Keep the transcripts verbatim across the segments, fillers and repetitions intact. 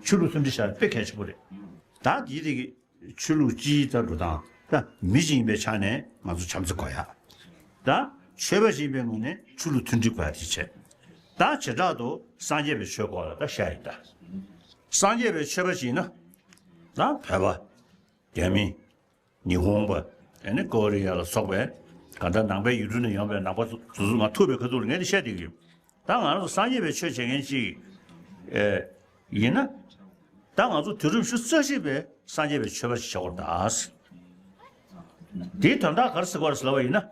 ཆོས་ལུགས་མཐུན་སྒྲིལ་བྱ་དཔེ་གལ་ཆེན་པོ་རེད། ད་འདི་དེ་གི་ཆོས་ལུགས་སྤྱིའི་ལྟར་དུ་དང་། ད་མི་ཞིག་ཡིན་པའི་ཆ་ནས་ང་ཚོ་བྱམས་བརྩེ་དགོས་ཡ། ད་ཆོས་པ་ཞིག་ཡིན་པའི་ངོས་ནས་ཆོས་ལུགས་མཐུན་སྒྲིལ་དགོས་ཡ་དེ་བྱས། ད་བྱེ་བྲག་ཏུ་སངས་རྒྱས་པའི་ཆོས་སྐོར་ལ་ད་བཤད་ཡིན་ད། སངས་རྒྱས་པའི་ཆོས་པ་ཞིག་ཡིན་ན། ད་བོད་པ། རྒྱ་མི། ཉི་ཧོང་པ། ཨ་ནི་ཀོ་རི་ཡ་ལ་སོགས་པའི། གང་ལྟར་ནང་པའི་ཡུལ་གྲུ་ནས་ཡོང་པའི་ནང་པ་དེ་ཚོ་ང་ཐུག་པའི་ཁ་ཐུག་ལ་ངས་འདི་བཤད་བསྡད་ཀྱི་ཡོད། ད་ང་རང་ཚོ་སངས་རྒྱས་པའི་ཆོས་བྱེད་མཁན་ཅིག་ཨེ་ཡིན་ན། ད་ང་ཚོ་དུས་རབས་ཉི་ཤུ་རྩ་གཅིག་པའི་སངས་རྒྱས་པའི་ཆོས་པ་ཞིག་བྱེད་དགོས་རེད་ད། དེའི་དོན་དག་ག་རེ་ཟེར་དགོས་རེད་ཟེར་ལབ་པ་ཡིན་ན།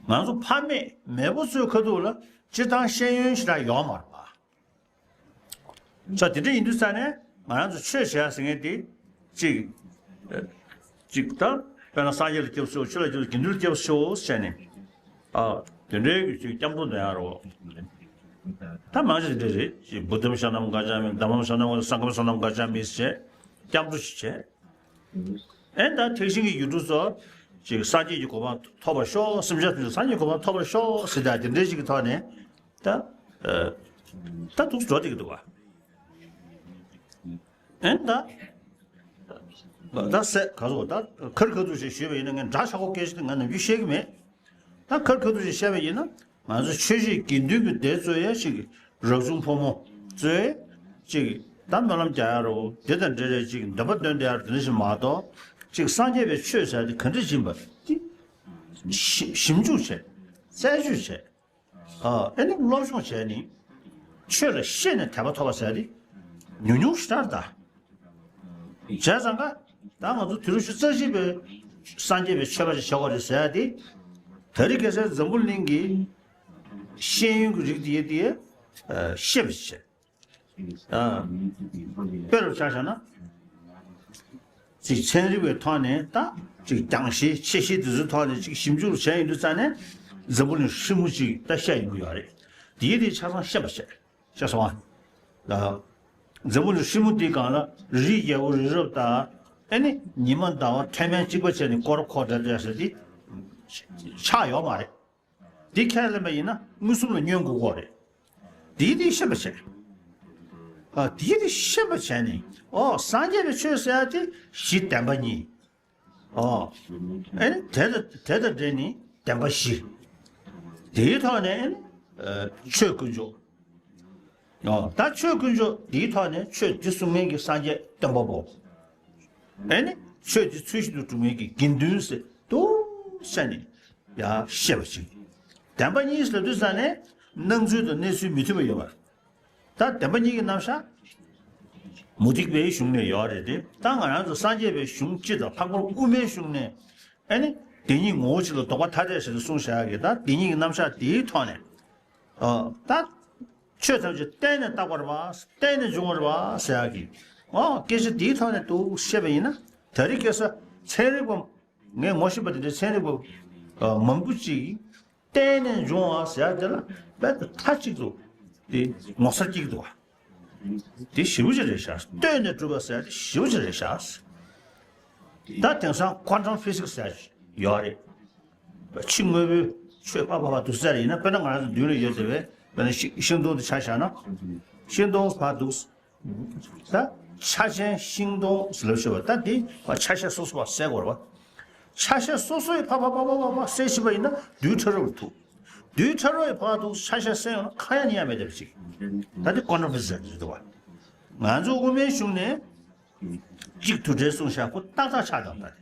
ང་ཚོ་ཕ་མེས་མེས་པོ་ཚོའི་ཁ་ཐུག་ལ་སྤྱིར་བཏང་ཤེས་ཡོན་ཞེ་དྲག་ཡོད་མ་རེད་པ། ས་དེ་འདྲ་ཡིན་དུས་ཙང་ནས་ང་རང་ཚོ་ཆོས་བྱེད་ཟེར་མཁན་དེ་གཅིག་ཨ་གཅིག་ད་དཔེར་ན་སངས་རྒྱས་ལ་སྐྱབས་སུ་མཆིའོ། ཆོས་ལ་སྐྱབས་སུ། དགེ་འདུན་ལ་སྐྱབས་སུ་མཆིའོ་ཟེར་ནས། ཨ་དེ་འདྲའི་གི་ཅིག་སྐྱབས་འགྲོ་འདོན་ཡ་རོ། ད་མང་ཆེ་དེ་འདྲ་རེད། ཅིག་Buddham Sharanam Gacchami, Dhammam Sharanam Gacchami, Sangham Sharanam Gacchami ཟེར་བྱས་སྐྱབས་འགྲོ་ཞིག་བྱས། ཨེ་ད་ཐེག་ཆེན་གྱི་ཡུལ་གྲུ་ཚོ་ཅིག་སངས་རྒྱས་ཀྱི་གོ་འཕང་ཐོབ་པར་ཤོག་སེམས་ཅན་ཐམས་ཅད་སངས་རྒྱས་གོ་འཕང་ཐོབ་པར་ཤོག་ཟེར། ད་དེ་འདྲའི་ཞིག་གི་ཐོག་ནས་ད་ཨ་ད་འདུག་འགྲོ་བསྡད་ཀྱི་འདུག་ག་ཨེ་ད་ད་ཟེར་ག་ཚོད་ད་ཁར་ཁ་ཐུག་ཞིག་ཞུས་པ་ཡིན་ན། ངས་འདྲ་ཆགས་པོ་སྐད་ཆ་དེ་ང་ནམ་རྒྱུན་བཤད་ཀྱི་མེད། ད་ཁར་ཁ་ཐུག་ཅིག་བཤད་པ་ཡིན་ན། ང་ཚོ་ཆོས་བྱེད་དགེ་འདུན་གྱི་སྡེ་གཙོ་ཡས་ཅིག་རབ་བྱུང་ཕོ་མོ་གཙོ་ཡས་ཅིག་ད་སྨོན་ལམ་རྒྱག་ཡ་རོ། དེ་དང་འབྲེལ་བའི་ཅིག་འདོན་པ་འདོན་བསྡད་ཡ་རོ། དེ་འདྲ་ཞིག་མ་གཏོགས། ཅིག་སངས་རྒྱས་པའི་ཆོས་ཟེར་དེ་ག་འདྲ་ཡིན་པ་དེ་ཞིབ་ཞིབ་འཇུག་བྱས། རྩད་གཅོད་བྱས། ཨ་ཨེ་ནི་སློབ་སྦྱོང་བྱས་ནས་ཆོས་ལ་ཤེས་ནས་དད་པ་ཐོབ་པ་ཟེར་དེ་ཉུང་ཉུང་ཞིག་རེད་ད། བྱས་ཙང་ཀ་ད་ང་ཚོ་དུས་རབས་ཉི་ཤུ་རྩ་གཅིག་པའི་སངས་རྒྱས་པའི་ཆོས་པ་ཞིག་བྱེད་དགོས་རེད་ཟེར་ཡ་དེ། དེ་རིང་ཁ་སང་འཛམ་བུ་གླིང་གི་ཤེས་ཡོན་གྱི་རིགས་དེ་དེ་ཤེས་པ་ཞིག་བྱས། དཔེ་རུ་ཆ་བཞག་ན། ཅིག་ཚན་རིག་པའི་ཐོག་ནས་ད་ཅིག་རྒྱང་ཤེལ་ཆེ་ཤེལ་དེ་ཚོའི་ཐོག་ནས་ཅིག་ཞིབ་འཇུག་བྱས་ཡོང་དུས་ཙང་ནས། འཛམ་བུ་གླིང་ཧྲིལ་མོ་ཅིག་ད་ཤེས་ཡོང་གི་ཡོད་རེད། དེའི་དེ་ཆ་ཚང་ཤེས་པ་བྱས། ཤེས་སོང་ཨ། འཛམ་བུ་གླིང་ཧྲིལ་མོ་དེའི་སྒང་ལ་རི་རྒྱལ་པོ་རི་རབ་དང་། ཨེ་ནི་ཉི་མ་ཟླ་བ་ཁྲོན་མེད་གཅིག་པ་བྱས་ནས་སྐོར་ཁོ་འདྲ་འདྲ་ཟེར་དེ་ཆགས་ཡོད་མ་རེད། དེ་ཁས་ལེན་པ་ཡིན་ན་མངོན་སུམ་ལ་བསྙོན་དགོས་ཀྱི་རེད། དེའི་དེ་ཤེས་པ་བྱས། ཨ་དེའི་དེ་ཤེས་པ་བྱས་ནས། ཨོ་སངས་རྒྱས་པའི་ཆོས་ཟེར་ཡ་དེ་གཞི་བདེན་པ་གཉིས། ཨོ། ཨེ་ནི་དེ་དང་དེ་དང་འབྲེལ་ནས་བདེན་པ་བཞི། དེའི་ཐོག་ནས་ཨེ་ནི་ཨ་ཆོས་དཀོན་མཆོག་ཨོ་ད་ཆོས་དཀོན་མཆོག་དེའི་ཐོག་ནས་ཆོས་འདི་གསུང་མཁན་གྱི་སངས་རྒྱས་སྟོན་པ་པོ། ཨེ་ནི་ཆོས་འདི་ཚུལ་བཞིན་དུ་སྒྲུབ་མཁན་གྱི་དགེ་འདུན་ཟེར་འདུག་ཟེར་ནས་ཡང་བཤད་པ་ཅིག་བདེན་པ་གཉིས་ལབ་དུས་ཙང་ནས་སྣང་ཚུལ་དང་གནས་ཚུལ་མི་མཐུན་པ་ཡོད་པ། ད་བདེན་པ་གཉིས་ཀྱི་རྣམ་གཞག་མུ་སྟེགས་པའི་གཞུང་ནས་ཡོད་རེད་དེ། ད་ང་རང་ཚོ་སངས་རྒྱས་པའི་གཞུང་སྤྱི་དང་ལྷག་པར་དབུ་མའི་གཞུང་ནས་ཨེ་ནི་བདེན་གཉིས་ངོ་བོ་གཅིག་ལ་ལྡོག་པ་ཐ་དད་ཟེར་ནས་གསུངས་བཞག་གི། ད་བདེན་གཉིས་ཀྱི་རྣམ་གཞག་དེའི་ཐོག་ནས། ཨ་ད་ཆོས་ཐམས་ཅད་བརྟེན་ནས་བཏགས་པ་རེད་པ། བརྟེན་ནས་འབྱུང་བ་རེད་པ་ཟེར་ཡག་གི། ཨོ་སྐད་ཆ་འདིའི་ཐོག་ནས་འདུག་བཤད་པ་ཡིན་ན། དེ་རིང་ཁ་སང་ཚན་རིག་པ། ངས་ངོ་ཤེས་པ་དེ་འདྲའི་ཚན་རིག་པ་ཨ་མང་པོ་ཅིག་གིས་བརྟེན་ནས་འབྱུང་བ་ཟེར་ཡག་དེ་ལ་རྦད་དེ་མཐའ་གཅིག་ཏུ་དེ་ངོ་མཚར་སྐྱེ་གི་འདུག་བ། དེ་ཞེ་པོ་ཅིག་རེད་ཤག་བརྟེན་ནས་གྲུབ་པ་ཟེར་ཡག་དེ་ཞེ་པོ་ཅིག་རེད་ཤག་ད་དེང་སང་ཀོན་ཊམ་ཕི་སིག་སི་ཟེར་ཡག་ཡོད་རེད། ཕྱི་དངོས་པོའི་ཆོས་ཕར་ཕར་ཕར་འདུག་ཟེར་ཡིན་ན། དཔེར་ན་ང་རང་ཚོ་མདུན་ལ་ཡོད་བསྡད་པའི་དཔེར་ན་ཤིང་ཤིང་སྡོང་དེ་ཆ་བཞག་ན། ཤིང་སྡོང་ཕར་འདུག་ད་ཆ་ཅན་ཤིང་སྡོང་ཟེར་ལབ་ཤེས་པ། ད་དེ་ཕར་ཆ་ཤས་སོ་སོ་ཕར་གསལ་དགོས་རེད་པ། ཆ་ཤས་སོ་སོ་ཡི་ཕར་ཕར་ཕར་གསལ་ཤེས་པ་ཡིན་ན་རྡུལ་ཕྲ་རབ་ལ་ཐུག་རྡུལ་ཕྲ་རབ་ཡི་ཕར་འདུག་ཆ་ཤས་གསལ་ཡོང་ན་ཁ་ཡ་ཉན་ཡ་མེད་བསྡད་པ་ཅིག་ད་དེ་ཀོན་ཊམ་ཕི་སིག་སི་ཟེར་གྱི་འདུག་བ། ང་ཚོ་དབུ་མའི་གཞུང་ནས་གཅིག་དུ་བྲལ་གསུངས་བཞག་ཁོ་ཏག་ཏག་ཆགས་བསྡད་པ་རེད།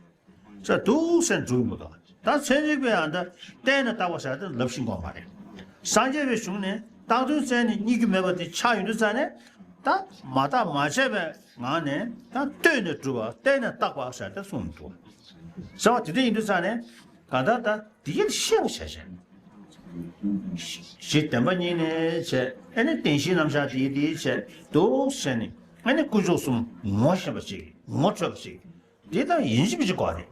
ས་འདུག་སེ་འགྲོ་གི་མི་འདུག་ད་ཚན་རིག་པས་ཡང་ད་བརྟེན་ནས་བཏགས་པ་ཟེར་དེ་ལབ་ཤེས་ཀྱི་མ་རེད། སངས་རྒྱས་པའི་གཞུང་ནས་བཏགས་དོན་བཙལ་ནས་རྙེད་རྒྱུ་མེད་པ་དེ་ཆགས་ཡོང་དུས་ཙང་ནས། ད་མ་བརྟགས་མ་དཔྱད་པའི་ངང་ནས་ད་ལྟོས་ནས་གྲུབ་པ། བརྟེན་ནས་བཏགས་པ་ཟེར་དེ་གསུངས་འདུག་ཟེར་བ་དེ་འདྲ་ཡིན་དུས་ཙང་ནས། གང་ལྟར་ད་དེ་ཡིན་ཤེས་པ་བྱས་བྱས། གཞི་བདེན་པ་གཉིས་ནས་བྱས། ཨེ་ནི་བདེན་བཞིའི་རྣམ་གཞག་དེ་དེ་བྱས་འདུག་ཟེར་ནས། ཨེ་ནི་དཀོན་མཆོག་གསུམ་ངོ་ཤེས་པ་ཅིག་ངོ་འཕྲོད་པ་ཅིག་དེ་ལྟར་ཡིན་གཅིག་མིན་གཅིག་དགོས་རེད།